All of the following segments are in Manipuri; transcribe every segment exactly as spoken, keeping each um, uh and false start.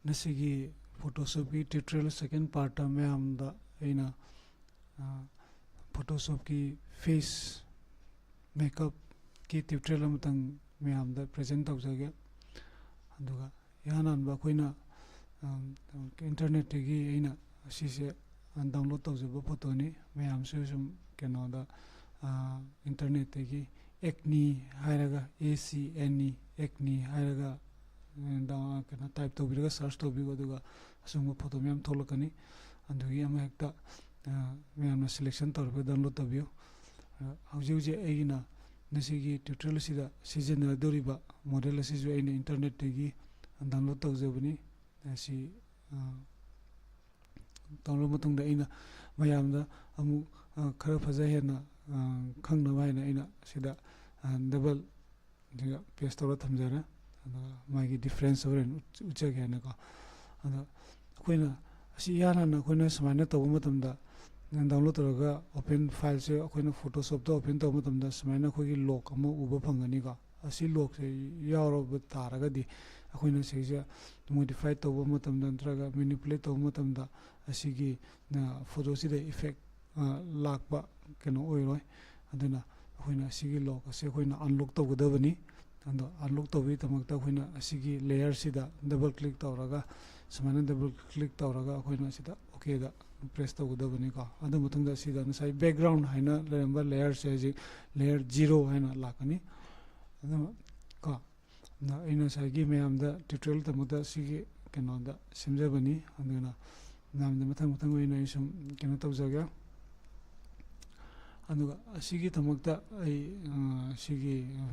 ꯉꯁꯤꯒꯤ Photoshopꯀꯤ tutorial second partꯇ ꯃꯌꯥꯝꯗ ꯑꯩꯅ, ꯑ, Photoshopꯀꯤ face makeupꯀꯤ tutorial ꯑꯃꯇꯪ ꯃꯌꯥꯝꯗ present ꯇꯧꯖꯒꯦ꯫ ꯑꯗꯨꯒ ꯏꯍꯥꯟ ꯍꯥꯟꯕ ꯑꯩꯈꯣꯏꯅ, ꯑ, internetꯇꯒꯤ ꯑꯩꯅ ꯑꯁꯤꯁꯦ download ꯇꯧꯖꯕ photoꯅꯤ꯫ ꯃꯌꯥꯝꯁꯨ ꯁꯨꯝ ꯀꯩꯅꯣꯗ, ꯑ, internetꯇꯒꯤ acne ꯍꯥꯏꯔꯒ, A C N E, acne ꯍꯥꯏꯔꯒ, ꯑ, ꯗ-, ꯀꯩꯅꯣ, type ꯇꯧꯕꯤꯔꯒ search ꯇꯧꯕꯤꯌꯨ, ꯑꯗꯨꯒ ꯑꯁꯤꯒꯨꯝꯕ photo ꯃꯌꯥꯝ ꯊꯣꯛꯂꯛꯀꯅꯤ꯫ ꯑꯗꯨꯒꯤ ꯑꯃ ꯍꯦꯛꯇ, ꯑ, ꯃꯌꯥꯝꯅ selection ꯇꯧꯔꯒ download ꯇꯧꯕꯤꯌꯨ꯫ ꯑ, ꯍꯧꯖꯤꯛ ꯍꯧꯖꯤꯛ ꯑꯩꯒꯤꯅ ꯉꯁꯤꯒꯤ tutorial ꯑꯁꯤꯗ ꯁꯤꯖꯤꯟꯅꯗꯣꯔꯤꯕ model ꯑꯁꯤꯁꯨ ꯑꯩꯅ internetꯇꯒꯤ download ꯇꯧꯖꯕꯅꯤ꯫ ꯑꯁꯤ, ꯑ, ꯇꯧꯔꯕ ꯃꯇꯨꯡꯗ ꯑꯩꯅ ꯃꯌꯥꯝꯗ ꯑꯃꯨꯛ, ꯑ, ꯈꯔ ꯐꯖ ꯍꯦꯟꯅ, ꯑ, ꯈꯪꯅꯕ ꯍꯥꯏꯅ ꯑꯩꯅ ꯁꯤꯗ, ꯑ, double ꯁꯤꯒ paste ꯇꯧꯔ ꯊꯝꯖꯔꯦ꯫ ꯑꯗꯨꯒ ꯃꯥꯒꯤ difference ꯍꯣꯔꯦꯟ ꯎꯠ-, ꯎꯠꯆꯒꯦ ꯍꯥꯏꯅꯀꯣ꯫ ꯑꯗꯣ ꯑꯩꯈꯣꯏꯅ ꯑꯁꯤ ꯏꯍꯥꯟ ꯍꯥꯟꯅ ꯑꯩꯈꯣꯏꯅ ꯁꯨꯃꯥꯏꯅ ꯇꯧꯕ ꯃꯇꯝꯗ, download ꯇꯧꯔꯒ open fileꯁꯦ ꯑꯩꯈꯣꯏꯅ Photoshopꯇ open ꯇꯧꯕ ꯃꯇꯝꯗ ꯁꯨꯃꯥꯏꯅ ꯑꯩꯈꯣꯏꯒꯤ lock ꯑꯃ ꯎꯕ ꯐꯪꯒꯅꯤꯀꯣ꯫ ꯑꯁꯤ lockꯁꯦ ꯌꯥꯎꯔꯕ ꯇꯥꯔꯒꯗꯤ ꯑꯩꯈꯣꯏꯅ ꯁꯤꯁꯦ modify ꯇꯧꯕ ꯃꯇꯝꯗ ꯅꯠꯇ꯭ꯔꯒ manipulate ꯇꯧꯕ ꯃꯇꯝꯗ ꯑꯁꯤꯒꯤ, ꯑ, photoꯁꯤꯗ effect, ꯑ, ꯂꯥꯛꯄ ꯀꯩꯅꯣ ꯑꯣꯏꯔꯣꯏ꯫ ꯑꯗꯨꯅ ꯑꯩꯈꯣꯏꯅ ꯑꯁꯤꯒꯤ lock ꯑꯁꯤ ꯑꯩꯈꯣꯏꯅ unlock ꯇꯧꯒꯗꯕꯅꯤ꯫ ꯑꯗꯣ unlock ꯇꯧꯕꯒꯤꯗꯃꯛꯇ ꯑꯩꯈꯣꯏꯅ ꯑꯁꯤꯒꯤ layerꯁꯤꯗ double click ꯇꯧꯔꯒ, ꯁꯨꯃꯥꯏꯅ double click ꯇꯧꯔꯒ ꯑꯩꯈꯣꯏꯅ ꯁꯤꯗ OK ꯗ press ꯇꯧꯒꯗꯕꯅꯤꯀꯣ꯫ ꯑꯗꯨ ꯃꯇꯨꯡꯗ ꯁꯤꯗ ꯉꯁꯥꯏ background ꯍꯥꯏꯅ ꯂꯩꯔꯝꯕ layerꯁꯦ ꯍꯧꯖꯤꯛ layer zero ꯍꯥꯏꯅ ꯂꯥꯛꯀꯅꯤ꯫ ꯑꯗꯨ ꯀꯣ, ꯑꯗ ꯑꯩꯅ ꯉꯁꯥꯏꯒꯤ ꯃꯌꯥꯝꯗ tutorial ꯇꯝꯕꯗ ꯁꯤꯒꯤ ꯀꯩꯅꯣꯗ ꯁꯦꯝꯖꯕꯅꯤ꯫ ꯑꯗꯨꯅ ꯃꯌꯥꯝꯗ ꯃꯊꯪ ꯃꯊꯪ ꯑꯣꯏꯅ ꯑꯩ ꯁꯨꯝ ꯀꯩꯅꯣ ꯇꯧꯖꯒꯦ꯫ ꯑꯗꯨꯒ ꯑꯁꯤꯒꯤꯗꯃꯛꯇ ꯑꯩ, ꯑ, ꯁꯤꯒꯤ, ꯑ,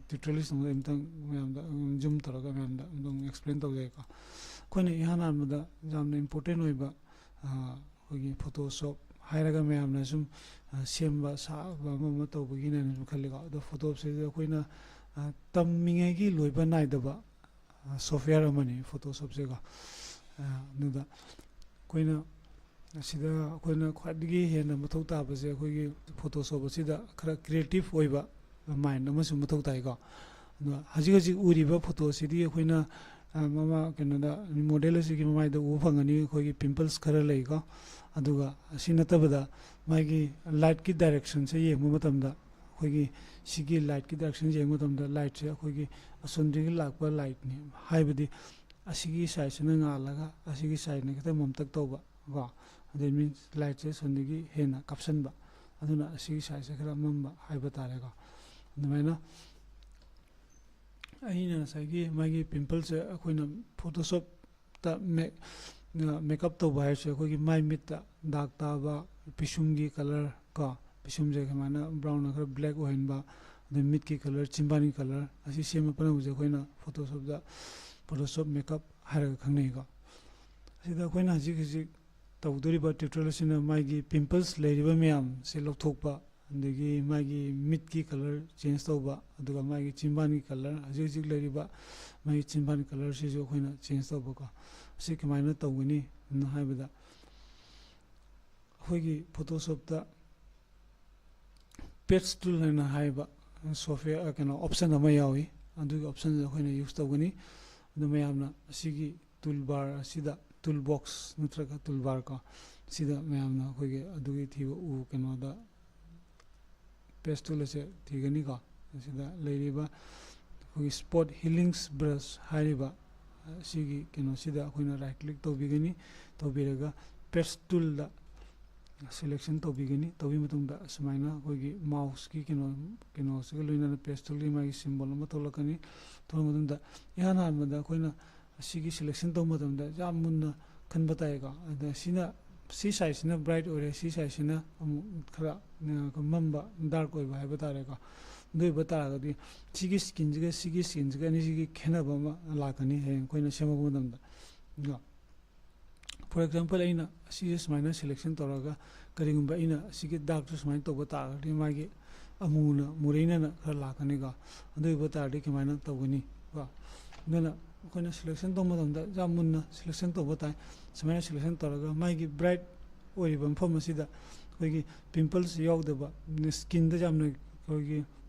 tutorialꯁꯤꯗ ꯑꯃꯨꯛꯇꯪ ꯃꯌꯥꯝꯗ, ꯎꯝ, zoom ꯇꯧꯔꯒ ꯃꯌꯥꯝꯗ ꯑꯃꯨꯛꯇꯪ explain ꯇꯧꯖꯒꯦꯀꯣ꯫ ꯑꯩꯈꯣꯏꯅ ꯏꯍꯥꯟ ꯍꯥꯟꯕꯗ ꯌꯥꯝꯅ important ꯑꯣꯏꯕ, ꯑ, ꯑꯩꯈꯣꯏꯒꯤ Photoshop ꯍꯥꯏꯔꯒ ꯃꯌꯥꯝꯅ ꯁꯨꯝ, ꯑ, ꯁꯦꯝꯕ ꯁꯥꯕ ꯑꯃ ꯑꯃ ꯇꯧꯕꯒꯤꯅꯦꯅ ꯁꯨꯝ ꯈꯜꯂꯤꯀꯣ꯫ ꯑꯗꯣ Photoshopꯁꯤꯗꯤ ꯑꯩꯈꯣꯏꯅ, ꯑ, ꯇꯝꯃꯤꯉꯩꯒꯤ ꯂꯣꯏꯕ ꯅꯥꯏꯗꯕ, ꯑ, software ꯑꯃꯅꯤ Photoshopꯁꯦꯀꯣ꯫ ꯑ, ꯑꯗꯨꯗ ꯑꯩꯈꯣꯏꯅ ꯑꯁꯤꯗ ꯑꯩꯈꯣꯏꯅ ꯈ꯭ꯋꯥꯏꯗꯒꯤ ꯍꯦꯟꯅ ꯃꯊꯧ ꯇꯥꯕꯁꯦ ꯑꯩꯈꯣꯏꯒꯤ Photoshop ꯑꯁꯤꯗ ꯈꯔ creative ꯑꯣꯏꯕ mind ꯑꯃꯁꯨ ꯃꯊꯧ ꯇꯥꯏꯀꯣ꯫ ꯑꯗꯣ ꯍꯧꯖꯤꯛ ꯍꯧꯖꯤꯛ ꯎꯔꯤꯕ photoꯁꯤꯗꯤ ꯑꯩꯈꯣꯏꯅ, ꯃꯃꯥ ꯀꯩꯅꯣꯗ, ꯃꯣꯗꯦꯜ ꯑꯁꯤꯒꯤ ꯃꯃꯥꯏꯗ ꯎꯕ ꯐꯪꯒꯅꯤ ꯑꯩꯈꯣꯏꯒꯤ ꯄꯤꯝꯄꯜꯁ ꯈꯔ ꯂꯩꯀꯣ꯫ ꯑꯗꯨꯒ ꯑꯁꯤ ꯅꯠꯇꯕꯗ ꯃꯥꯒꯤ ꯂꯥꯏꯠꯀꯤ ꯗꯥꯏꯔꯦꯛꯁꯟꯁꯦ ꯌꯦꯡꯕ ꯃꯇꯝꯗ ꯑꯩꯈꯣꯏꯒꯤ ꯁꯤꯒꯤ ꯂꯥꯏꯠꯀꯤ ꯗꯥꯏꯔꯦꯛꯁꯟ ꯌꯦꯡꯕ ꯃꯇꯝꯗ ꯂꯥꯏꯠꯁꯦ ꯑꯩꯈꯣꯏꯒꯤ ꯑꯁꯣꯝꯗꯒꯤ ꯂꯥꯛꯄ ꯂꯥꯏꯠꯅꯤ, ꯍꯥꯏꯕꯗꯤ ꯑꯁꯤꯒꯤ ꯁꯥꯏꯠꯁꯤꯅ ꯉꯥꯜꯂꯒ ꯑꯁꯤꯒꯤ ꯁꯥꯏꯠꯅ ꯈꯤꯇꯪ ꯃꯝꯇꯛ ꯇꯧꯕ ꯀꯣ꯫ ꯑꯗꯩ ꯃꯤꯟꯁ ꯂꯥꯏꯠꯁꯦ ꯑꯁꯣꯝꯗꯒꯤ ꯍꯦꯟꯅ ꯀꯥꯞꯁꯟꯕ, ꯑꯗꯨꯅ ꯑꯁꯤꯒꯤ ꯁꯥꯏꯠꯁꯦ ꯈꯔ ꯃꯝꯕ ꯍꯥꯏꯕ ꯇꯥꯔꯦꯀꯣ꯫ ꯑꯗꯨꯃꯥꯏꯅ ꯑꯩꯅ ꯉꯁꯥꯏꯒꯤ ꯃꯥꯒꯤ ꯄꯤꯝꯄꯜꯁꯦ ꯑꯩꯈꯣꯏꯅ ꯐꯣꯇꯣꯁꯣꯞꯇ ꯃꯦꯛ-, ꯃꯦꯀꯞ ꯇꯧꯕ ꯍꯥꯏꯔꯁꯨ ꯑꯩꯈꯣꯏꯒꯤ ꯃꯥꯏ ꯃꯤꯠꯇ ꯗꯥꯛ ꯇꯥꯕ, ꯄꯤꯁꯨꯝꯒꯤ ꯀꯂꯔ ꯀꯣ, ꯄꯤꯁꯨꯝꯁꯦ ꯁꯨꯃꯥꯏꯅ ꯕ꯭ꯔꯥꯎꯟꯅ ꯈꯔ ꯕ꯭ꯂꯦꯛ ꯑꯣꯏꯍꯟꯕ, ꯑꯗꯩ ꯃꯤꯠꯀꯤ ꯀꯂꯔ, ꯆꯤꯝꯕꯥꯟꯒꯤ ꯀꯂꯔ ꯑꯁꯤ ꯁꯦꯝꯕ ꯄꯨꯝꯅꯃꯛꯁꯦ ꯑꯩꯈꯣꯏꯅ ꯐꯣꯇꯣꯁꯣꯞꯇ ꯐꯣꯇꯣꯁꯣꯞ ꯃꯦꯀꯞ ꯍꯥꯏꯔꯒ ꯈꯪꯅꯩꯀꯣ꯫ ꯑꯁꯤꯗ ꯑꯩꯈꯣꯏꯅ ꯍꯧꯖꯤꯛ ꯍꯧꯖꯤꯛ ꯇꯧꯗꯣꯔꯤꯕ ꯇ꯭ꯌꯨꯇꯣꯔꯤꯌꯦꯜ ꯑꯁꯤꯅ ꯃꯥꯒꯤ ꯄꯤꯝꯄꯜꯁ ꯂꯩꯔꯤꯕ ꯃꯌꯥꯝꯁꯦ ꯂꯧꯊꯣꯛꯄ, ꯑꯗꯒꯤ ꯃꯥꯒꯤ ꯃꯤꯠꯀꯤ ꯀꯂꯔ ꯆꯦꯟꯖ ꯇꯧꯕ, ꯑꯗꯨꯒ ꯃꯥꯒꯤ ꯆꯤꯝꯕꯥꯟꯒꯤ ꯀꯂꯔ, ꯍꯧꯖꯤꯛ ꯍꯧꯖꯤꯛ ꯂꯩꯔꯤꯕ ꯃꯥꯒꯤ ꯆꯤꯝꯕꯥꯟ ꯀꯂꯔꯁꯤꯁꯨ ꯑꯩꯈꯣꯏꯅ ꯆꯦꯟꯖ ꯇꯧꯕꯀꯣ꯫ ꯑꯁꯤ ꯀꯃꯥꯏꯅ ꯇꯧꯒꯅꯤ ꯍꯥꯏꯕꯗ, ꯑꯩꯈꯣꯏꯒꯤ ꯐꯣꯇꯣꯁꯣꯞꯇ ꯄꯦꯠꯁ ꯇꯨꯜ ꯍꯥꯏꯅ ꯍꯥꯏꯕ ꯁꯣꯐꯋꯦꯌꯔ, ꯀꯩꯅꯣ, ꯑꯣꯞꯁꯟ ꯑꯃ ꯌꯥꯎꯏ꯫ ꯑꯗꯨꯒꯤ ꯑꯣꯞꯁꯟꯁꯦ ꯑꯩꯈꯣꯏꯅ ꯌꯨꯁ ꯇꯧꯒꯅꯤ꯫ ꯑꯗꯨ ꯃꯌꯥꯝꯅ ꯑꯁꯤꯒꯤ ꯇꯨꯜ ꯕꯥꯔ ꯑꯁꯤꯗ, ꯇꯨꯜ ꯕꯣꯛꯁ ꯅꯠꯇ꯭ꯔꯒ ꯇꯨꯜ ꯕꯥꯔ ꯀꯣ, ꯁꯤꯗ ꯃꯌꯥꯝꯅ ꯑꯩꯈꯣꯏꯒꯤ ꯑꯗꯨꯒꯤ ꯊꯤꯕ ꯎ ꯀꯩꯅꯣꯗ ꯄꯦꯠꯁ ꯇꯨꯜ ꯑꯁꯦ ꯊꯤꯒꯅꯤꯀꯣ꯫ ꯑꯁꯤꯗ ꯂꯩꯔꯤꯕ ꯑꯩꯈꯣꯏꯒꯤ ꯁ꯭ꯄꯣꯠ ꯍꯤꯂꯤꯡꯁ ꯕ꯭ꯔꯁ ꯍꯥꯏꯔꯤꯕ ꯑꯁꯤꯒꯤ ꯀꯩꯅꯣꯁꯤꯗ ꯑꯩꯈꯣꯏꯅ ꯔꯥꯏꯠ ꯀ꯭ꯂꯤꯛ ꯇꯧꯕꯤꯒꯅꯤ꯫ ꯇꯧꯕꯤꯔꯒ ꯄꯦꯠꯁ ꯇꯨꯜꯗ ꯁꯦꯂꯦꯛꯁꯟ ꯇꯧꯕꯤꯒꯅꯤ꯫ ꯇꯧꯕꯤꯕ ꯃꯇꯨꯡꯗ ꯑꯁꯨꯃꯥꯏꯅ ꯑꯩꯈꯣꯏꯒꯤ ꯃꯥꯎꯁꯀꯤ ꯀꯩꯅꯣ, ꯀꯩꯅꯣꯁꯤꯒ ꯂꯣꯏꯅꯅ ꯄꯦꯠꯁ ꯇꯨꯜꯒꯤ ꯃꯥꯒꯤ ꯁꯤꯝꯕꯣꯜ ꯑꯃ ꯊꯣꯛꯂꯛꯀꯅꯤ꯫ ꯊꯣꯛꯂꯛꯄ ꯃꯇꯨꯡꯗ ꯏꯍꯥꯟ ꯍꯥꯟꯕꯗ ꯑꯩꯈꯣꯏꯅ ꯑꯁꯤꯒꯤ ꯁꯦꯂꯦꯛꯁꯟ ꯇꯧꯕ ꯃꯇꯝꯗ ꯌꯥꯝ ꯃꯨꯟꯅ ꯈꯟꯕ ꯇꯥꯏꯀꯣ꯫ ꯑꯗ ꯁꯤꯅ, ꯁꯤ ꯁꯥꯏꯠꯁꯤꯅ ꯕ꯭ꯔꯥꯏꯠ ꯑꯣꯏꯔꯦ, ꯁꯤ ꯁꯥꯏꯠꯁꯤꯅ ꯑꯃꯨꯛ ꯈꯔ, ꯑ, ꯃꯝꯕ, ꯗꯥꯔꯛ ꯑꯣꯏꯕ ꯍꯥꯏꯕ ꯇꯥꯔꯦꯀꯣ꯫ ꯑꯗꯨ ꯑꯣꯏꯕ ꯇꯥꯔꯒꯗꯤ ꯁꯤꯒꯤ ꯁ꯭ꯀꯤꯟꯁꯤꯒ ꯁꯤꯒꯤ ꯁ꯭ꯀꯤꯟꯁꯤꯒ ꯑꯅꯤꯁꯤꯒꯤ ꯈꯦꯠꯅꯕ ꯑꯃ ꯂꯥꯛꯀꯅꯤ ꯍꯌꯦꯡ ꯑꯩꯈꯣꯏꯅ ꯁꯦꯝꯃꯛꯄ ꯃꯇꯝꯗ꯫ ꯀꯣ, for example, ꯑꯩꯅ ꯑꯁꯤꯁꯦ ꯁꯨꯃꯥꯏꯅ ꯁꯦꯂꯦꯛꯁꯟ ꯇꯧꯔꯒ, ꯀꯔꯤꯒꯨꯝꯕ ꯑꯩꯅ ꯑꯁꯤꯒꯤ ꯗꯥꯔꯛꯁꯦ ꯁꯨꯃꯥꯏꯅ ꯇꯧꯕ ꯇꯥꯔꯒꯗꯤ ꯃꯥꯒꯤ ꯑꯃꯨꯅ, ꯃꯨꯔꯩꯅꯅ ꯈꯔ ꯂꯥꯛꯀꯅꯤꯀꯣ꯫ ꯑꯗꯨ ꯑꯣꯏꯕ ꯇꯥꯔꯗꯤ ꯀꯃꯥꯏꯅ ꯇꯧꯒꯅꯤ ꯀꯣ? ꯑꯗꯨꯅ ꯑꯩꯈꯣꯏꯅ ꯁꯦꯂꯦꯛꯁꯟ ꯇꯧꯕ ꯃꯇꯝꯗ ꯌꯥꯝ ꯃꯨꯟꯅ ꯁꯦꯂꯦꯛꯁꯟ ꯇꯧꯕ ꯇꯥꯏ꯫ ꯁꯨꯃꯥꯏꯅ ꯁꯦꯂꯦꯛꯁꯟ ꯇꯧꯔꯒ ꯃꯥꯒꯤ ꯕ꯭ꯔꯥꯏꯠ ꯑꯣꯏꯔꯤꯕ ꯃꯐꯝ ꯑꯁꯤꯗ ꯑꯩꯈꯣꯏꯒꯤ ꯄꯤꯝꯄꯜꯁ ꯌꯥꯎꯗꯕ, ꯁ꯭ꯀꯤꯟꯗ ꯌꯥꯝꯅ ꯑꯩꯈꯣꯏꯒꯤ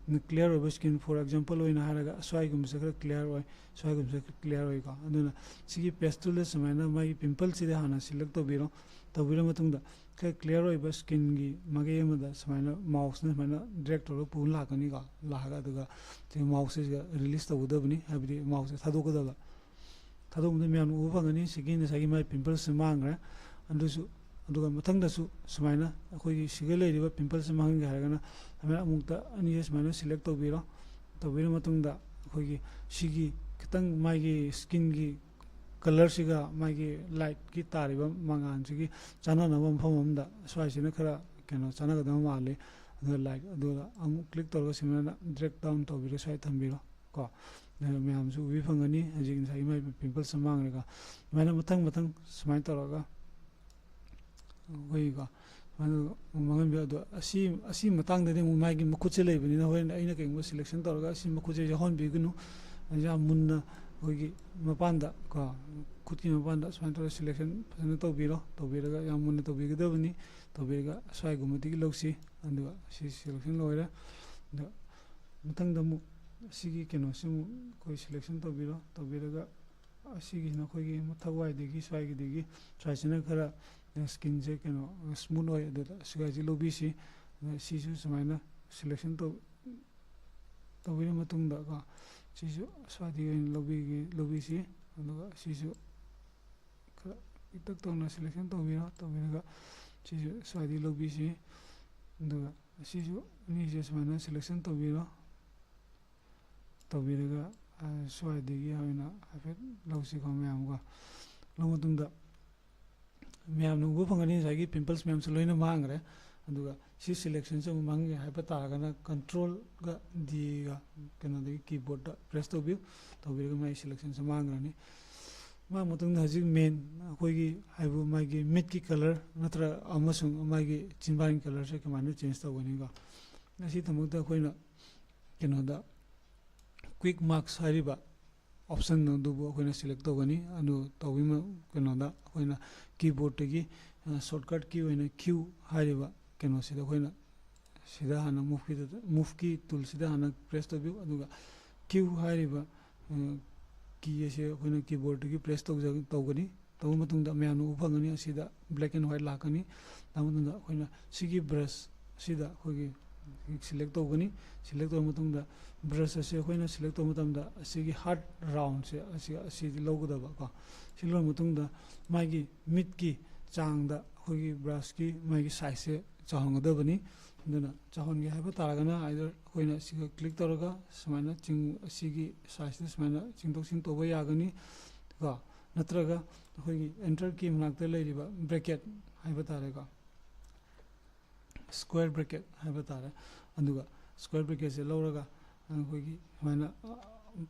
ꯀ꯭ꯂꯤꯌꯥꯔ ꯑꯣꯏꯕ ꯁ꯭ꯀꯤꯟ, ꯐꯣꯔ ꯑꯦꯛꯖꯥꯝꯄꯜ ꯑꯣꯏꯅ ꯍꯥꯏꯔꯒ ꯁ꯭ꯋꯥꯏꯒꯨꯝꯕꯁꯦ ꯈꯔ ꯀ꯭ꯂꯤꯌꯥꯔ ꯑꯣꯏ, ꯁ꯭ꯋꯥꯏꯒꯨꯝꯕꯁꯦ ꯈꯔ ꯀ꯭ꯂꯤꯌꯥꯔ ꯑꯣꯏꯀꯣ꯫ ꯑꯗꯨꯅ ꯁꯤꯒꯤ ꯄꯦꯁ ꯇꯨꯜꯗ ꯁꯨꯃꯥꯏꯅ ꯃꯥꯒꯤ ꯄꯤꯝꯄꯜꯁꯤꯗ ꯍꯥꯟꯅ ꯁꯦꯂꯦꯛ ꯇꯧꯕꯤꯔꯣ꯫ ꯇꯧꯕꯤꯔ ꯃꯇꯨꯡꯗ ꯈꯔ ꯀ꯭ꯂꯤꯌꯥꯔ ꯑꯣꯏꯕ ꯁ꯭ꯀꯤꯟꯒꯤ ꯃꯥꯏꯀꯩ ꯑꯃꯗ ꯁꯨꯃꯥꯏꯅ ꯃꯥꯎꯁꯅ ꯁꯨꯃꯥꯏꯅ ꯗ꯭ꯔꯦꯒ ꯇꯧꯔꯒ ꯄꯨ ꯂꯥꯛꯀꯅꯤꯀꯣ꯫ ꯂꯥꯛꯑꯒ ꯑꯗꯨꯒ ꯁꯤ ꯃꯥꯎꯁꯁꯤꯒ ꯔꯤꯂꯤꯁ ꯇꯧꯒꯗꯕꯅꯤ, ꯍꯥꯏꯕꯗꯤ ꯃꯥꯎꯁꯁꯦ ꯊꯥꯗꯣꯛꯀꯗꯕ꯫ ꯊꯥꯗꯣꯛꯄꯗ ꯃꯌꯥꯝꯅ ꯎꯕ ꯐꯪꯒꯅꯤ꯫ ꯁꯤꯒꯤ ꯉꯁꯥꯏꯒꯤ ꯃꯥꯏ ꯄꯤꯝꯄꯜꯁꯁꯦ ꯃꯥꯡꯈ꯭ꯔꯦ꯫ ꯑꯗꯨꯁꯨ, ꯑꯗꯨꯒ ꯃꯊꯪꯗꯁꯨ ꯁꯨꯃꯥꯏꯅ ꯑꯩꯈꯣꯏꯒꯤ ꯁꯤꯒ ꯂꯩꯔꯤꯕ ꯄꯤꯝꯄꯜꯁꯁꯦ ꯃꯥꯡꯍꯟꯒꯦ ꯍꯥꯏꯔꯒꯅ ꯁꯨꯃꯥꯏꯅ ꯑꯃꯨꯛꯇ ꯑꯅꯤꯁꯦ ꯁꯨꯃꯥꯏꯅ ꯁꯦꯂꯦꯛ ꯇꯧꯕꯤꯔꯣ꯫ ꯇꯧꯕꯤꯔ ꯃꯇꯨꯡꯗ ꯑꯩꯈꯣꯏꯒꯤ ꯁꯤꯒꯤ ꯈꯤꯇꯪ ꯃꯥꯒꯤ ꯁ꯭ꯀꯤꯟꯒꯤ ꯀꯂꯔꯁꯤꯒ ꯃꯥꯒꯤ ꯂꯥꯏꯠꯀꯤ ꯇꯥꯔꯤꯕ ꯃꯉꯥꯜꯁꯤꯒꯤ ꯆꯥꯟꯅꯅꯕ ꯃꯐꯝ ꯑꯃꯗ ꯁ꯭ꯋꯥꯏꯁꯤꯅ ꯈꯔ ꯀꯩꯅꯣ ꯆꯥꯟꯅꯒꯗꯕ ꯃꯥꯜꯂꯤ꯫ ꯑꯗꯨꯒ ꯂꯥꯏꯠ ꯑꯗꯨꯗ ꯑꯃꯨꯛ ꯀ꯭ꯂꯤꯛ ꯇꯧꯔꯒ ꯁꯨꯃꯥꯏꯅ ꯗ꯭ꯔꯦꯒ ꯗꯥꯎꯟ ꯇꯧꯕꯤꯔꯣ, ꯁ꯭ꯋꯥꯏ ꯊꯝꯕꯤꯔꯣ ꯀꯣ꯫ ꯑꯗꯨꯅ ꯃꯌꯥꯝꯁꯨ ꯎꯕꯤ ꯐꯪꯒꯅꯤ꯫ ꯍꯧꯖꯤꯛ ꯉꯁꯥꯏꯒꯤ ꯃꯥꯏ ꯄꯤꯝꯄꯜꯁ ꯃꯥꯡꯈ꯭ꯔꯦꯀꯣ꯫ ꯑꯗꯨꯃꯥꯏꯅ ꯃꯊꯪ ꯃꯊꯪ ꯁꯨꯃꯥꯏꯅ ꯇꯧꯔꯒ ꯑꯩꯈꯣꯏꯒꯤꯀꯣ ꯁꯨꯃꯥꯏꯅ ꯃꯥꯡꯍꯟꯕꯤꯌꯨ꯫ ꯑꯗꯣ ꯑꯁꯤ, ꯑꯁꯤ ꯃꯇꯥꯡꯗꯗꯤ ꯑꯃꯨꯛ ꯃꯥꯒꯤ ꯃꯈꯨꯠꯁꯦ ꯂꯩꯕꯅꯤꯅ ꯍꯣꯔꯦꯟ ꯑꯩꯅ ꯀꯩꯒꯨꯝꯕ ꯁꯦꯂꯦꯛꯁꯟ ꯇꯧꯔꯒ ꯑꯁꯤ ꯃꯈꯨꯠꯁꯦ ꯌꯥꯎꯍꯟꯕꯤꯒꯅꯨ꯫ ꯌꯥꯝ ꯃꯨꯟꯅ ꯑꯩꯈꯣꯏꯒꯤ ꯃꯄꯥꯟꯗ ꯀꯣ, ꯈꯨꯠꯀꯤ ꯃꯄꯥꯟꯗ ꯁꯨꯃꯥꯏꯅ ꯇꯧꯔꯒ ꯁꯦꯂꯦꯛꯁꯟ ꯐꯖꯅ ꯇꯧꯕꯤꯔꯣ꯫ ꯇꯧꯕꯤꯔꯒ ꯌꯥꯝ ꯃꯨꯟꯅ ꯇꯧꯕꯤꯒꯗꯕꯅꯤ꯫ ꯇꯧꯕꯤꯔꯒ ꯁ꯭ꯋꯥꯏꯒꯨꯝꯕꯗꯒꯤ ꯂꯧꯁꯤ꯫ ꯑꯗꯨꯒ ꯁꯤ ꯁꯦꯂꯦꯛꯁꯟ ꯂꯣꯏꯔꯦ꯫ ꯑꯗꯣ ꯃꯊꯪꯗ ꯑꯃꯨꯛ ꯁꯤꯒꯤ ꯀꯩꯅꯣꯁꯤ ꯑꯃꯨꯛ ꯑꯩꯈꯣꯏ ꯁꯦꯂꯦꯛꯁꯟ ꯇꯧꯕꯤꯔꯣ꯫ ꯇꯧꯕꯤꯔꯒ ꯑꯁꯤꯒꯤꯁꯤꯅ ꯑꯩꯈꯣꯏꯒꯤ ꯃꯊꯛ ꯋꯥꯏꯗꯒꯤ ꯁ꯭ꯋꯥꯏꯒꯤꯗꯒꯤ ꯁ꯭ꯋꯥꯏꯁꯤꯅ ꯈꯔ ꯁ꯭ꯀꯤꯟꯁꯦ ꯀꯩꯅꯣ ꯁ꯭ꯃꯨꯠ ꯑꯣꯏ꯫ ꯑꯗꯨꯗ ꯁ꯭ꯋꯥꯏꯁꯤ ꯂꯧꯕꯤꯁꯤ꯫ ꯑꯗ ꯁꯤꯁꯨ ꯁꯨꯃꯥꯏꯅ ꯁꯦꯂꯦꯛꯁꯟ ꯇꯧ, ꯇꯧꯕꯤꯔ ꯃꯇꯨꯡꯗ ꯀꯣ, ꯁꯤꯁꯨ ꯁ꯭ꯋꯥꯏꯗꯒꯤ ꯑꯣꯏꯅ ꯂꯧꯕꯤꯒꯦ, ꯂꯧꯕꯤꯁꯤ꯫ ꯑꯗꯨꯒ ꯁꯤꯁꯨ ꯈꯔ ꯄꯤꯛꯇꯛ ꯇꯧꯅ ꯁꯦꯂꯦꯛꯁꯟ ꯇꯧꯕꯤꯔꯣ꯫ ꯇꯧꯕꯤꯔꯒ ꯁꯤꯁꯨ ꯁ꯭ꯋꯥꯏꯗꯒꯤ ꯂꯧꯕꯤꯁꯤ꯫ ꯑꯗꯨꯒ ꯑꯁꯤꯁꯨ ꯑꯅꯤꯁꯦ ꯁꯨꯃꯥꯏꯅ ꯁꯦꯂꯦꯛꯁꯟ ꯇꯧꯕꯤꯔꯣ꯫ ꯇꯧꯕꯤꯔꯒ, ꯑ, ꯁ꯭ꯋꯥꯏꯗꯒꯤ ꯑꯣꯏꯅ ꯍꯥꯏꯐꯦꯠ ꯂꯧꯁꯤꯀꯣ ꯃꯌꯥꯝꯀꯣ꯫ ꯂꯧ ꯃꯇꯨꯡꯗ ꯃꯌꯥꯝꯅ ꯎꯕ ꯐꯪꯒꯅꯤ, ꯉꯁꯥꯏꯒꯤ ꯄꯤꯝꯄꯜꯁ ꯃꯌꯥꯝꯁꯨ ꯂꯣꯏꯅ ꯃꯥꯡꯈ꯭ꯔꯦ꯫ ꯑꯗꯨꯒ ꯁꯤ ꯁꯦꯂꯦꯛꯁꯟꯁꯦ ꯑꯃꯨꯛ ꯃꯥꯡꯒꯦ ꯍꯥꯏꯕ ꯇꯥꯔꯒꯅ ꯀꯟꯇ꯭ꯔꯣꯜꯒ ꯗꯤꯒ ꯀꯩꯅꯣꯗꯒꯤ ꯀꯤꯕꯣꯔꯗꯇ ꯄ꯭ꯔꯦꯁ ꯇꯧꯕꯤꯌꯨ꯫ ꯇꯧꯕꯤꯔꯒ ꯃꯥꯒꯤ ꯁꯦꯂꯦꯛꯁꯟꯁꯦ ꯃꯥꯡꯈ꯭ꯔꯅꯤ꯫ ꯃꯥ ꯃꯇꯨꯡꯗ ꯍꯧꯖꯤꯛ ꯃꯦꯟ ꯑꯩꯈꯣꯏꯒꯤ ꯍꯥꯏꯕꯨ ꯃꯥꯒꯤ ꯃꯤꯠꯀꯤ ꯀꯂꯔ ꯅꯠꯇ꯭ꯔꯒ ꯑꯃꯁꯨꯡ ꯃꯥꯒꯤ ꯆꯤꯟꯕꯥꯟꯒꯤ ꯀꯂꯔꯁꯦ ꯀꯃꯥꯏꯅ ꯆꯦꯟꯖ ꯇꯧꯒꯅꯤꯀꯣ꯫ ꯑꯁꯤꯗꯃꯛꯇ ꯑꯩꯈꯣꯏꯅ ꯀꯩꯅꯣꯗ ꯀ꯭ꯋꯤꯛ ꯃꯥꯛꯁ ꯍꯥꯏꯔꯤꯕ ꯑꯣꯞꯁꯟ ꯑꯗꯨꯕꯨ ꯑꯩꯈꯣꯏꯅ ꯁꯦꯂꯦꯛ ꯇꯧꯒꯅꯤ꯫ ꯑꯗꯨ ꯇꯧꯕꯒꯤ ꯃ-, ꯀꯩꯅꯣꯗ ꯑꯩꯈꯣꯏꯅ ꯀꯤꯕꯣꯔꯗꯇꯒꯤ, ꯑ, ꯁꯣꯔꯠꯀꯠꯀꯤ ꯑꯣꯏꯅ ꯀ꯭ꯌꯨ ꯍꯥꯏꯔꯤꯕ ꯀꯩꯅꯣꯁꯤꯗ ꯑꯩꯈꯣꯏꯅ ꯁꯤꯗ ꯍꯥꯟꯅ ꯃꯨꯚꯀꯤꯗꯨꯗ, ꯃꯨꯚꯀꯤ ꯇꯨꯜꯁꯤꯗ ꯍꯥꯟꯅ ꯄ꯭ꯔꯦꯁ ꯇꯧꯕꯤꯌꯨ꯫ ꯑꯗꯨꯒ ꯀ꯭ꯌꯨ ꯍꯥꯏꯔꯤꯕ ꯀꯤ ꯑꯁꯦ ꯑꯩꯈꯣꯏꯅ ꯀꯤꯕꯣꯔꯗꯇꯒꯤ ꯄ꯭ꯔꯦꯁ ꯇꯧꯖ ꯇꯧꯒꯅꯤ꯫ ꯇꯧꯕ ꯃꯇꯨꯡꯗ ꯃꯌꯥꯝꯅ ꯎꯕ ꯐꯪꯒꯅꯤ, ꯑꯁꯤꯗ ꯕ꯭ꯂꯦꯛ ꯑꯦꯟ ꯋꯥꯏꯠ ꯂꯥꯛꯀꯅꯤ꯫ ꯂꯥꯛꯄ ꯃꯇꯝꯗ ꯑꯩꯈꯣꯏꯅ ꯁꯤꯒꯤ ꯕ꯭ꯔꯁ ꯑꯁꯤꯗ ꯑꯩꯈꯣꯏꯒꯤ ꯁꯤꯂꯦꯛ ꯇꯧꯒꯅꯤ꯫ ꯁꯤꯂꯦꯛ ꯇꯧꯔꯕ ꯃꯇꯨꯡꯗ ꯕ꯭ꯔꯁ ꯑꯁꯦ ꯑꯩꯈꯣꯏꯅ ꯁꯤꯂꯦꯛ ꯇꯧꯕ ꯃꯇꯝꯗ ꯑꯁꯤꯒꯤ ꯍꯥꯔꯠ ꯔꯥꯎꯟꯁꯦ ꯑꯁꯤ ꯑꯁꯤꯗꯤ ꯂꯧꯒꯗꯕ ꯀꯣ꯫ ꯁꯤ ꯂꯧꯔꯕ ꯃꯇꯨꯡꯗ ꯃꯥꯒꯤ ꯃꯤꯠꯀꯤ ꯆꯥꯡꯗ ꯑꯩꯈꯣꯏꯒꯤ ꯕ꯭ꯔꯁꯀꯤ ꯃꯥꯒꯤ ꯁꯥꯏꯖꯁꯦ ꯆꯥꯎꯍꯟꯒꯗꯕꯅꯤ꯫ ꯑꯗꯨꯅ ꯆꯥꯎꯍꯟꯒꯦ ꯍꯥꯏꯕ ꯇꯥꯔꯒꯅ ꯑꯥꯏꯗꯔ ꯑꯩꯈꯣꯏꯅ ꯁꯤꯒ ꯀ꯭ꯂꯤꯛ ꯇꯧꯔꯒ ꯁꯨꯃꯥꯏꯅ ꯆꯤꯡ ꯑꯁꯤꯒꯤ ꯁꯥꯏꯖꯁꯦ ꯁꯨꯃꯥꯏꯅ ꯆꯤꯡꯊꯣꯛ ꯆꯤꯡꯁꯤꯟ ꯇꯧꯕ ꯌꯥꯒꯅꯤ ꯀꯣ꯫ ꯅꯠꯇ꯭ꯔꯒ ꯑꯩꯈꯣꯏꯒꯤ ꯑꯦꯟꯇꯔ ꯀꯤ ꯃꯅꯥꯛꯇ ꯂꯩꯔꯤꯕ ꯕ꯭ꯔꯦꯀꯦꯠ ꯍꯥꯏꯕ ꯇꯥꯔꯦꯀꯣ, ꯁ꯭ꯀ꯭ꯋꯦꯔ ꯕ꯭ꯔꯦꯀꯦꯠ ꯍꯥꯏꯕ ꯇꯥꯔꯦ꯫ ꯑꯗꯨꯒ ꯁ꯭ꯀ꯭ꯋꯦꯔ ꯕ꯭ꯔꯦꯀꯦꯠꯁꯦ ꯂꯧꯔꯒ ꯑꯩꯈꯣꯏꯒꯤ ꯁꯨꯃꯥꯏꯅ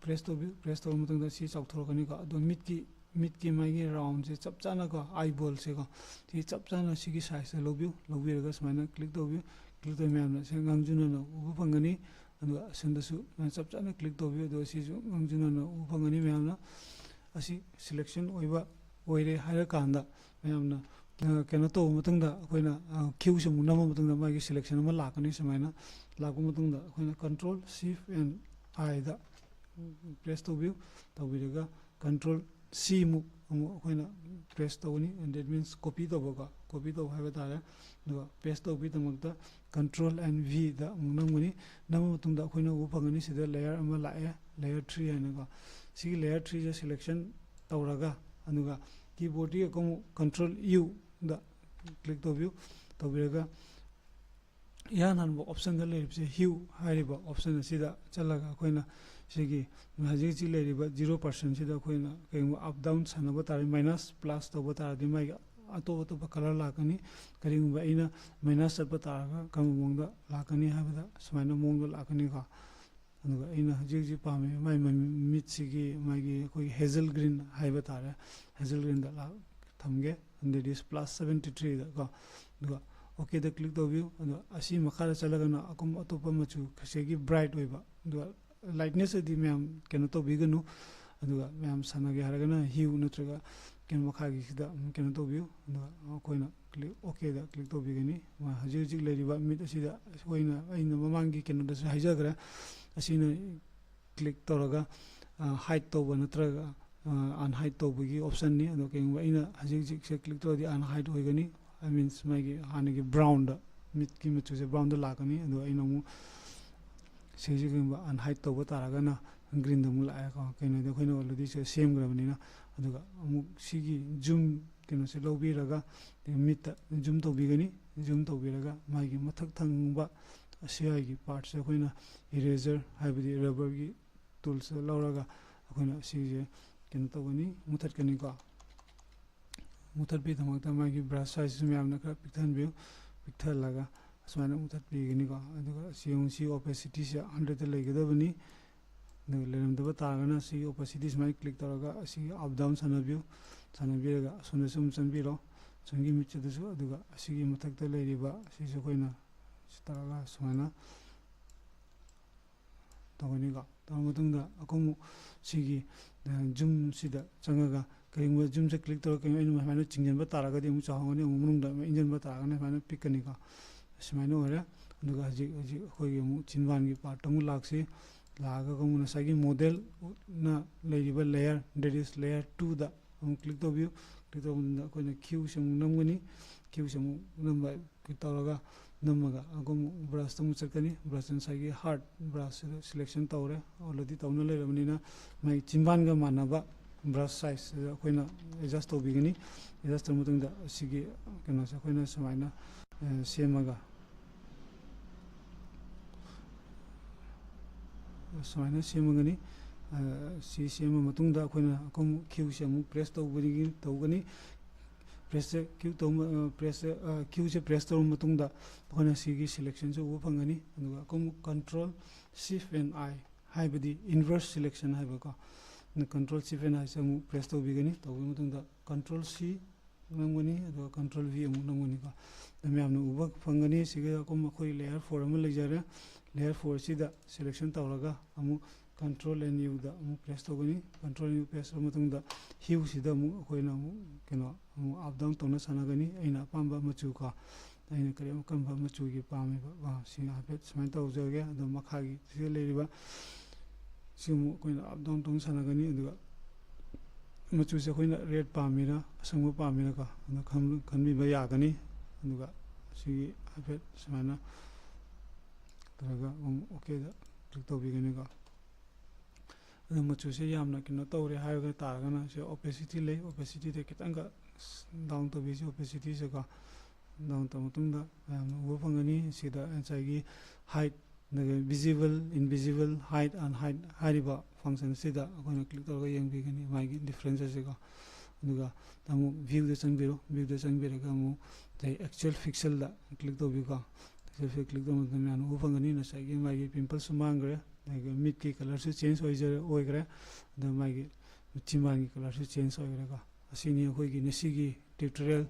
ꯄ꯭ꯔꯦꯁ ꯇꯧꯕꯤꯌꯨ꯫ ꯄ꯭ꯔꯦꯁ ꯇꯧꯔꯕ ꯃꯇꯨꯡꯗ ꯁꯤ ꯆꯥꯎꯊꯣꯔꯛꯀꯅꯤꯀꯣ꯫ ꯑꯗꯣ ꯃꯤꯠꯀꯤ ꯃꯤꯠꯀꯤ ꯃꯥꯒꯤ ꯔꯥꯎꯟꯁꯦ ꯆꯞ ꯆꯥꯅꯀꯣ, ꯑꯥꯏ ꯕꯣꯜꯁꯦꯀꯣ, ꯁꯤ ꯆꯞ ꯆꯥꯅ ꯁꯤꯒꯤ ꯁꯥꯏꯖꯇ ꯂꯧꯕꯤꯌꯨ꯫ ꯂꯧꯕꯤꯔꯒ ꯁꯨꯃꯥꯏꯅ ꯀ꯭ꯂꯤꯛ ꯇꯧꯕꯤꯌꯨ꯫ ꯀ꯭ꯂꯤꯛ ꯇꯧꯕ ꯃꯌꯥꯝꯅ ꯁꯤ ꯉꯥꯡꯖꯨꯅꯅ ꯎꯕ ꯐꯪꯒꯅꯤ꯫ ꯑꯗꯨꯒ ꯑꯁꯣꯝꯗꯁꯨ ꯆꯞ ꯆꯥꯅ ꯀ꯭ꯂꯤꯛ ꯇꯧꯕꯤꯌꯨ꯫ ꯑꯗꯨꯒ ꯁꯤꯁꯨ ꯉꯥꯡꯖꯨꯅꯅ ꯎꯕ ꯐꯪꯒꯅꯤ ꯃꯌꯥꯝꯅ꯫ ꯑꯁꯤ ꯁꯤꯂꯦꯛꯁꯟ ꯑꯣꯏꯕ ꯑꯣꯏꯔꯦ ꯍꯥꯏꯔꯀꯥꯟꯗ ꯃꯌꯥꯝꯅ ꯑ, ꯀꯩꯅꯣ ꯇꯧꯕ ꯃꯇꯨꯡꯗ ꯑꯩꯈꯣꯏꯅ ꯀ꯭ꯌꯨꯁꯦ ꯑꯃꯨꯛ ꯅꯝꯕ ꯃꯇꯨꯡꯗ ꯃꯥꯒꯤ ꯁꯤꯂꯦꯛꯁꯟ ꯑꯃ ꯂꯥꯛꯀꯅꯤ꯫ ꯁꯨꯃꯥꯏꯅ ꯂꯥꯛꯄ ꯃꯇꯨꯡꯗ ꯑꯩꯈꯣꯏꯅ ꯀꯟꯇ꯭ꯔꯣꯜ ꯁꯤꯐ ꯑꯦꯟ ꯑꯥꯏꯗ ꯄ꯭ꯔꯦꯁ ꯇꯧꯕꯤꯌꯨ꯫ ꯇꯧꯕꯤꯔꯒ ꯀꯟꯇ꯭ꯔꯣꯜ ꯁꯤ ꯑꯃꯨꯛ ꯑꯃꯨꯛ ꯑꯩꯈꯣꯏꯅ ꯄ꯭ꯔꯦꯁ ꯇꯧꯒꯅꯤ꯫ That means ꯀꯣꯄꯤ ꯇꯧꯕꯀꯣ, ꯀꯣꯄꯤ ꯇꯧꯕ ꯍꯥꯏꯕ ꯇꯥꯔꯦ꯫ ꯑꯗꯨꯒ ꯄꯦꯁ ꯇꯧꯕꯒꯤꯗꯃꯛꯇ ꯀꯟꯇ꯭ꯔꯣꯜ ꯑꯦꯟ ꯚꯤꯗ ꯑꯃꯨꯛ ꯅꯝꯒꯅꯤ꯫ ꯅꯝꯕ ꯃꯇꯨꯡꯗ ꯑꯩꯈꯣꯏꯅ ꯎꯕ ꯐꯪꯒꯅꯤ ꯁꯤꯗ ꯂꯦꯌꯔ ꯑꯃ ꯂꯥꯛꯑꯦ, ꯂꯦꯌꯔ ꯊ꯭ꯔꯤ ꯍꯥꯏꯅꯀꯣ꯫ ꯁꯤꯒꯤ ꯂꯦꯌꯔ ꯊ꯭ꯔꯤꯁꯦ ꯁꯤꯂꯦꯛꯁꯟ ꯇꯧꯔꯒ ꯑꯗꯨꯒ ꯀꯤꯕꯣꯔꯗꯇꯒꯤ ꯑꯃꯨꯛ ꯀꯟꯇ꯭ꯔꯣꯜ ꯌꯨꯗ ꯀ꯭ꯂꯤꯛ ꯇꯧꯕꯤꯌꯨ꯫ ꯇꯧꯕꯤꯔꯒ ꯏꯍꯥꯟ ꯍꯥꯟꯕ ꯑꯣꯞꯁꯟꯗ ꯂꯩꯔꯤꯕꯁꯦ ꯍ꯭ꯌꯨ ꯍꯥꯏꯔꯤꯕ ꯑꯣꯞꯁꯟ ꯑꯁꯤꯗ ꯆꯠꯂꯒ ꯑꯩꯈꯣꯏꯅ ꯁꯤꯒꯤ ꯍꯧꯖꯤꯛ ꯍꯧꯖꯤꯛ ꯂꯩꯔꯤꯕ ꯖꯤꯔꯣ ꯄꯥꯔꯁꯦꯟꯁꯤꯗ ꯑꯩꯈꯣꯏꯅ ꯀꯔꯤꯒꯨꯝꯕ ꯑꯞ ꯗꯥꯎꯟ ꯁꯥꯟꯅꯕ ꯇꯥꯔꯗꯤ, ꯃꯥꯏꯅꯁ ꯄ꯭ꯂꯁ ꯇꯧꯕ ꯇꯥꯔꯗꯤ ꯃꯥꯒꯤ ꯑꯇꯣꯞ ꯑꯇꯣꯞꯄ ꯀꯂꯔ ꯂꯥꯛꯀꯅꯤ꯫ ꯀꯔꯤꯒꯨꯝꯕ ꯑꯩꯅ ꯃꯥꯏꯅꯁ ꯆꯠꯄ ꯇꯥꯔꯒ ꯀꯔꯝꯕ ꯃꯑꯣꯡꯗ ꯂꯥꯛꯀꯅꯤ ꯍꯥꯏꯕꯗ ꯁꯨꯃꯥꯏꯅ ꯃꯑꯣꯡꯗ ꯂꯥꯛꯀꯅꯤꯀꯣ꯫ ꯑꯗꯨꯒ ꯑꯩꯅ ꯍꯧꯖꯤꯛ ꯍꯧꯖꯤꯛ ꯄꯥꯝꯃꯤꯕ ꯃꯥꯏ ꯃꯃꯤ-, ꯃꯤꯠꯁꯤꯒꯤ ꯃꯥꯒꯤ ꯑꯩꯈꯣꯏꯒꯤ ꯍꯦꯖꯜ ꯒ꯭ꯔꯤꯟ ꯍꯥꯏꯕ ꯇꯥꯔꯦ, ꯍꯦꯖꯜ ꯒ꯭ꯔꯤꯟꯗ ꯂꯥꯛ-, ꯊꯝꯒꯦ꯫ That is ꯄ꯭ꯂꯁ ꯁꯕꯦꯟꯇꯤ ꯊ꯭ꯔꯤꯗ ꯀꯣ꯫ ꯑꯗꯨꯒ ꯑꯣꯀꯦꯗ ꯀ꯭ꯂꯤꯛ ꯇꯧꯕꯤꯌꯨ꯫ ꯑꯗꯣ ꯑꯁꯤ ꯃꯈꯥꯗ ꯆꯠꯂꯒꯅ ꯑꯀꯨꯝ ꯑꯇꯣꯞꯄ ꯃꯆꯨ ꯉꯁꯥꯏꯒꯤ ꯕ꯭ꯔꯥꯏꯠ ꯑꯣꯏꯕ, ꯑꯗꯨꯒ ꯂꯥꯏꯠꯅꯦꯁꯇꯗꯤ ꯃꯌꯥꯝ ꯀꯩꯅꯣ ꯇꯧꯕꯤꯒꯅꯨ꯫ ꯑꯗꯨꯒ ꯃꯌꯥꯝ ꯁꯥꯟꯅꯒꯦ ꯍꯥꯏꯔꯒꯅ ꯍ꯭ꯌꯨ ꯅꯠꯇ꯭ꯔꯒ ꯀꯩꯅꯣ ꯃꯈꯥꯒꯤꯁꯤꯗ ꯑꯗꯨꯝ ꯀꯩꯅꯣ ꯇꯧꯕꯤꯌꯨ꯫ ꯑꯗꯨꯒ ꯑꯩꯈꯣꯏꯅ click, OK ꯗ click ꯇꯧꯕꯤꯒꯅꯤ꯫ ꯃꯥ ꯍꯧꯖꯤꯛ ꯍꯧꯖꯤꯛ ꯂꯩꯔꯤꯕ ꯃꯤꯠ ꯑꯁꯤꯗ ꯑꯩꯈꯣꯏꯅ, ꯑꯩꯅ ꯃꯃꯥꯡꯒꯤ ꯀꯩꯅꯣꯗꯁꯨ ꯍꯥꯏꯖꯈ꯭ꯔꯦ, ꯑꯁꯤꯅ click ꯇꯧꯔꯒ hide ꯇꯧꯕ ꯅꯠꯇ꯭ꯔꯒ unhide ꯇꯧꯕꯒꯤ option ꯅꯤ꯫ ꯑꯗꯣ ꯀꯩꯒꯨꯝꯕ ꯑꯩꯅ ꯍꯧꯖꯤꯛ ꯍꯧꯖꯤꯛꯁꯦ click ꯇꯧꯔꯗꯤ unhide ꯑꯣꯏꯒꯅꯤ꯫ I means ꯃꯥꯒꯤ ꯍꯥꯟꯅꯒꯤ brown ꯗ, ꯃꯤꯠꯀꯤ ꯃꯆꯨꯁꯦ brown ꯗ ꯂꯥꯛꯀꯅꯤ꯫ ꯑꯗꯣ ꯑꯩꯅ ꯑꯃꯨꯛ ꯁꯤꯁꯦ ꯀꯩꯒꯨꯝꯕ unhide ꯇꯧꯕ ꯇꯥꯔꯒꯅ green ꯗ ꯑꯃꯨꯛ ꯂꯥꯛꯑꯦꯀꯣ꯫ ꯀꯩꯅꯣꯗꯤ ꯑꯩꯈꯣꯏꯅ already ꯁꯦꯝꯈ꯭ꯔꯕꯅꯤꯅ꯫ ꯑꯗꯨꯒ ꯑꯃꯨꯛ ꯁꯤꯒꯤ zoom ꯀꯩꯅꯣꯁꯦ ꯂꯧꯕꯤꯔꯒ ꯃꯤꯠꯇ zoom ꯇꯧꯕꯤꯒꯅꯤ꯫ Zoom ꯇꯧꯕꯤꯔꯒ ꯃꯥꯒꯤ ꯃꯊꯛ ꯊꯪꯕ ꯑꯁꯤ ꯑꯩꯒꯤ part ꯁꯦ ꯑꯩꯈꯣꯏꯅ eraser ꯍꯥꯏꯕꯗꯤ rubber ꯒꯤ tools ꯂꯧꯔꯒ ꯑꯩꯈꯣꯏꯅ ꯁꯤꯁꯦ ꯀꯩꯅꯣ ꯇꯧꯒꯅꯤ, ꯃꯨꯊꯠꯀꯅꯤꯀꯣ꯫ ꯃꯨꯊꯠꯄꯒꯤꯗꯃꯛꯇ ꯃꯥꯒꯤ brush size ꯁꯤ ꯃꯌꯥꯝꯅ ꯈꯔ ꯄꯤꯛꯊꯍꯟꯕꯤꯌꯨ꯫ ꯄꯤꯛꯊꯍꯜꯂꯒ ꯑꯁꯨꯃꯥꯏꯅ ꯃꯨꯊꯠꯄꯤꯒꯅꯤꯀꯣ꯫ ꯑꯗꯨꯒ ꯁꯤ ꯌꯦꯡꯉꯨ, ꯁꯤ opacity ꯁꯦ hundred ꯇ ꯂꯩꯒꯗꯕꯅꯤ꯫ ꯑꯗꯨꯒ ꯂꯩꯔꯝꯗꯕ ꯇꯥꯔꯒꯅ ꯁꯤꯒꯤ opacity ꯁꯨꯃꯥꯏꯅ click ꯇꯧꯔꯒ ꯑꯁꯤꯒꯤ up down ꯁꯥꯟꯅꯕꯤꯌꯨ꯫ ꯁꯥꯟꯅꯕꯤꯔꯒ ꯑꯁꯣꯝꯗꯁꯨ ꯑꯗꯨꯝ ꯆꯪꯕꯤꯔꯣ, ꯑꯁꯣꯝꯒꯤ ꯃꯤꯠꯁꯤꯗꯁꯨ꯫ ꯑꯗꯨꯒ ꯑꯁꯤꯒꯤ ꯃꯊꯛꯇ ꯂꯩꯔꯤꯕ ꯑꯁꯤꯁꯨ ꯑꯩꯈꯣꯏꯅ ꯁꯤ ꯇꯧꯔꯒ ꯁꯨꯃꯥꯏꯅ ꯇꯧꯒꯅꯤꯀꯣ꯫ ꯇꯧꯔ ꯃꯇꯨꯡꯗ ꯑꯩꯈꯣꯏ ꯑꯃꯨꯛ ꯁꯤꯒꯤ zoom ꯁꯤꯗ ꯆꯪꯉꯒ ꯀꯔꯤꯒꯨꯝꯕ zoom ꯁꯦ click ꯇꯧꯔꯒ ꯀꯔꯤꯒꯨꯝꯕ ꯑꯩꯅ ꯁꯨꯃꯥꯏꯅ ꯆꯤꯡꯁꯤꯟꯕ ꯇꯥꯔꯒꯗꯤ ꯑꯃꯨꯛ ꯆꯥꯎꯍꯟꯒꯅꯤ, ꯑꯃꯨꯛ ꯃꯅꯨꯡꯗ ꯑꯃꯨꯛ ꯏꯟꯁꯤꯟꯕ ꯇꯥꯔꯒꯅ ꯁꯨꯃꯥꯏꯅ ꯄꯤꯛꯀꯅꯤꯀꯣ꯫ ꯑꯁꯨꯃꯥꯏꯅ ꯑꯣꯏꯔꯦ꯫ ꯑꯗꯨꯒ ꯍꯧꯖꯤꯛ, ꯍꯧꯖꯤꯛ ꯑꯩꯈꯣꯏꯒꯤ ꯑꯃꯨꯛ ꯆꯤꯟꯕꯥꯟꯒꯤ part ꯇ ꯑꯃꯨꯛ ꯂꯥꯛꯁꯤ꯫ ꯂꯥꯛꯑꯒ ꯑꯃꯨꯛ ꯉꯁꯥꯏꯒꯤ model ꯅ ꯂꯩꯔꯤꯕ layer, that is layer two ꯗ ꯑꯃꯨꯛ click ꯇꯧꯕꯤꯌꯨ꯫ Click ꯇꯧꯕ ꯃꯇꯝꯗ ꯑꯩꯈꯣꯏꯅ hue ꯁꯦ ꯑꯃꯨꯛ ꯅꯝꯒꯅꯤ꯫ Hue ꯁꯦ ꯑꯃꯨꯛ ꯅꯝꯕ, click ꯇꯧꯔꯒ ꯅꯝꯃꯒ ꯑꯩꯈꯣꯏ ꯑꯃꯨꯛ brush ꯇ ꯑꯃꯨꯛ ꯆꯠꯀꯅꯤ꯫ Brush ꯇ ꯉꯁꯥꯏꯒꯤ hard brush ꯁꯤꯗ selection ꯇꯧꯔꯦ꯫ Already ꯇꯧꯅ ꯂꯩꯔꯕꯅꯤꯅ ꯃꯥꯒꯤ ꯆꯤꯟꯕꯥꯟꯒ ꯃꯥꯟꯅꯕ brush size ꯁꯤꯗ ꯑꯩꯈꯣꯏꯅ adjust ꯇꯧꯕꯤꯒꯅꯤ꯫ Adjust ꯇꯧꯔ ꯃꯇꯨꯡꯗ ꯑꯁꯤꯒꯤ ꯀꯩꯅꯣꯁꯦ ꯑꯩꯈꯣꯏꯅ ꯁꯨꯃꯥꯏꯅ, ꯑ, ꯁꯦꯝꯃꯒ, ꯁꯨꯃꯥꯏꯅ ꯁꯦꯝꯃꯒꯅꯤ꯫ ꯑ, ꯁꯤ ꯁꯦꯝꯃ ꯃꯇꯨꯡꯗ ꯑꯩꯈꯣꯏꯅ ꯑꯃꯨꯛ hue ꯁꯦ ꯑꯃꯨꯛ press ꯇꯧꯕꯗꯒꯤ ꯇꯧꯒꯅꯤ꯫ Press ꯁꯦ hue ꯇꯧꯕ, ꯑ, press ꯁꯦ, ꯑ, hue ꯁꯦ press ꯇꯧꯔꯕ ꯃꯇꯨꯡꯗ ꯑꯩꯈꯣꯏꯅ ꯁꯤꯒꯤ selection ꯁꯦ ꯎꯕ ꯐꯪꯒꯅꯤ꯫ ꯑꯗꯨꯒ ꯑꯃꯨꯛ Control Shift and I ꯍꯥꯏꯕꯗꯤ inverse selection ꯍꯥꯏꯕꯀꯣ꯫ ꯑꯗꯨ Control Shift and I ꯁꯦ ꯑꯃꯨꯛ press ꯇꯧꯕꯤꯒꯅꯤ꯫ ꯇꯧꯕ ꯃꯇꯨꯡꯗ Control C ꯅꯝꯒꯅꯤ, ꯑꯗꯨꯒ Control V ꯑꯃꯨꯛ ꯅꯝꯒꯅꯤꯀꯣ꯫ ꯑꯗꯨ ꯃꯌꯥꯝꯅ ꯎꯕ ꯐꯪꯒꯅꯤ꯫ ꯁꯤꯒ ꯑꯩꯈꯣꯏ layer four ꯑꯃ ꯂꯩꯖꯔꯦ꯫ Layer four ꯁꯤꯗ selection ꯇꯧꯔꯒ ꯑꯃꯨꯛ Control and U ꯗ ꯑꯃꯨꯛ press ꯇꯧꯒꯅꯤ꯫ Control and U press ꯇꯧꯔ ꯃꯇꯨꯡꯗ hue ꯁꯤꯗ ꯑꯃꯨꯛ ꯑꯩꯈꯣꯏꯅ ꯑꯃꯨꯛ ꯀꯩꯅꯣ ꯑꯃꯨꯛ up down ꯇꯧꯅ ꯁꯥꯟꯅꯒꯅꯤ꯫ ꯑꯩꯅ ꯑꯄꯥꯝꯕ ꯃꯆꯨ ꯀꯣ, ꯑꯩꯅ ꯀꯔꯤ ꯀꯔꯝꯕ ꯃꯆꯨꯒꯤ ꯄꯥꯝꯃꯤꯕ ꯀꯣ, ꯁꯤ ꯍꯥꯏꯐꯦꯠ ꯁꯨꯃꯥꯏꯅ ꯇꯧꯖꯔꯒꯦ꯫ ꯑꯗꯣ ꯃꯈꯥꯒꯤ ꯁꯤꯗ ꯂꯩꯔꯤꯕ ꯁꯤ ꯑꯃꯨꯛ ꯑꯩꯈꯣꯏꯅ up down ꯇꯧꯅ ꯁꯥꯟꯅꯒꯅꯤ꯫ ꯑꯗꯨꯒ ꯃꯆꯨꯁꯦ ꯑꯩꯈꯣꯏꯅ red ꯄꯥꯝꯃꯤꯔꯥ ꯑꯁꯪꯕ ꯄꯥꯝꯃꯤꯔꯥꯀꯣ ꯑꯗꯣ ꯈꯟ- ꯈꯟꯕꯤꯕ ꯌꯥꯒꯅꯤ꯫ ꯑꯗꯨꯒ ꯁꯤꯒꯤ ꯍꯥꯏꯐꯦꯠ ꯁꯨꯃꯥꯏꯅ ꯇꯧꯔꯒ ꯑꯃꯨꯛ OK ꯗ click ꯇꯧꯕꯤꯒꯅꯤꯀꯣ꯫ ꯑꯗꯣ ꯃꯆꯨꯁꯦ ꯌꯥꯝꯅ ꯀꯩꯅꯣ ꯇꯧꯔꯦ ꯍꯥꯏꯕ ꯇꯥꯔꯒꯅ ꯁꯤ opacity ꯂꯩ, opacity ꯗ ꯈꯤꯇꯪꯒ down ꯇꯧꯕꯤꯁꯤ, opacity ꯁꯦꯀꯣ꯫ Down ꯇꯧꯔ ꯃꯇꯨꯡꯗ ꯃꯌꯥꯝꯅ ꯎꯕ ꯐꯪꯒꯅꯤ꯫ ꯁꯤꯗ ꯉꯁꯥꯏꯒꯤ hide, ꯑꯗꯒꯤ visible, invisible, hide, unhide ꯍꯥꯏꯔꯤꯕ function ꯁꯤꯗ ꯑꯩꯈꯣꯏꯅ click ꯇꯧꯔꯒ ꯌꯦꯡꯕꯤꯒꯅꯤ ꯃꯥꯒꯤ difference ꯑꯁꯤꯀꯣ꯫ ꯑꯗꯨꯒ ꯑꯃꯨꯛ view ꯗ ꯆꯪꯕꯤꯔꯣ, view ꯗ ꯆꯪꯕꯤꯔꯒ ꯑꯃꯨꯛ ꯉꯁꯥꯏ actual pixel ꯗ click ꯇꯧꯕꯤꯌꯨꯀꯣ꯫ Actual pixel click ꯇꯧꯕ ꯃꯇꯝꯗ ꯃꯌꯥꯝꯅ ꯎꯕ ꯐꯪꯒꯅꯤ ꯉꯁꯥꯏꯒꯤ ꯃꯥꯒꯤ pimple ꯁꯨ ꯃꯥꯡꯈ꯭ꯔꯦ, ꯑꯗꯒꯤ ꯃꯤꯠꯀꯤ colour ꯁꯨ change ꯑꯣꯏꯖꯔꯦ, ꯑꯣꯏꯈ꯭ꯔꯦ꯫ ꯑꯗ ꯃꯥꯒꯤ ꯆꯤꯝꯕꯥꯟꯒꯤ colour ꯁꯨ change ꯑꯣꯏꯈ꯭ꯔꯦꯀꯣ꯫ ꯑꯁꯤꯅꯤ ꯑꯩꯈꯣꯏꯒꯤ ꯉꯁꯤꯒꯤ tutorial,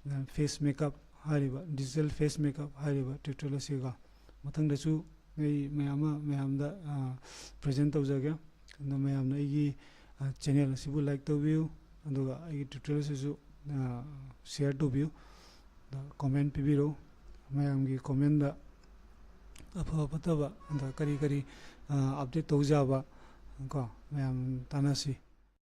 ꯑ, face makeup ꯍꯥꯏꯔꯤꯕ, digital face makeup ꯍꯥꯏꯔꯤꯕ tutorial ꯑꯁꯤꯒ ꯃꯊꯪꯗꯁꯨ ꯑꯩ ꯃꯌꯥꯝ ꯑꯃ ꯃꯌꯥꯝꯗ, ꯑ, present ꯇꯧꯖꯒꯦ꯫ ꯑꯗꯣ ꯃꯌꯥꯝꯅ ꯑꯩꯒꯤ, ꯑ, channel ꯑꯁꯤꯕꯨ like ꯇꯧꯕꯤꯌꯨ, ꯑꯗꯨꯒ ꯑꯩꯒꯤ tutorial ꯑꯁꯤꯁꯨ, ꯑ, share ꯇꯧꯕꯤꯌꯨ꯫ ꯑꯗ comment ꯄꯤꯕꯤꯔꯛꯎ꯫ ꯃꯌꯥꯝꯒꯤ comment ꯇ ꯑꯐ ꯐꯠꯇꯕ, ꯑꯗ ꯀꯔꯤ ꯀꯔꯤ, ꯑ, update ꯇꯧꯖꯕ ꯀꯣ, ꯃꯌꯥꯝ ꯇꯥꯟꯅꯁꯤ꯫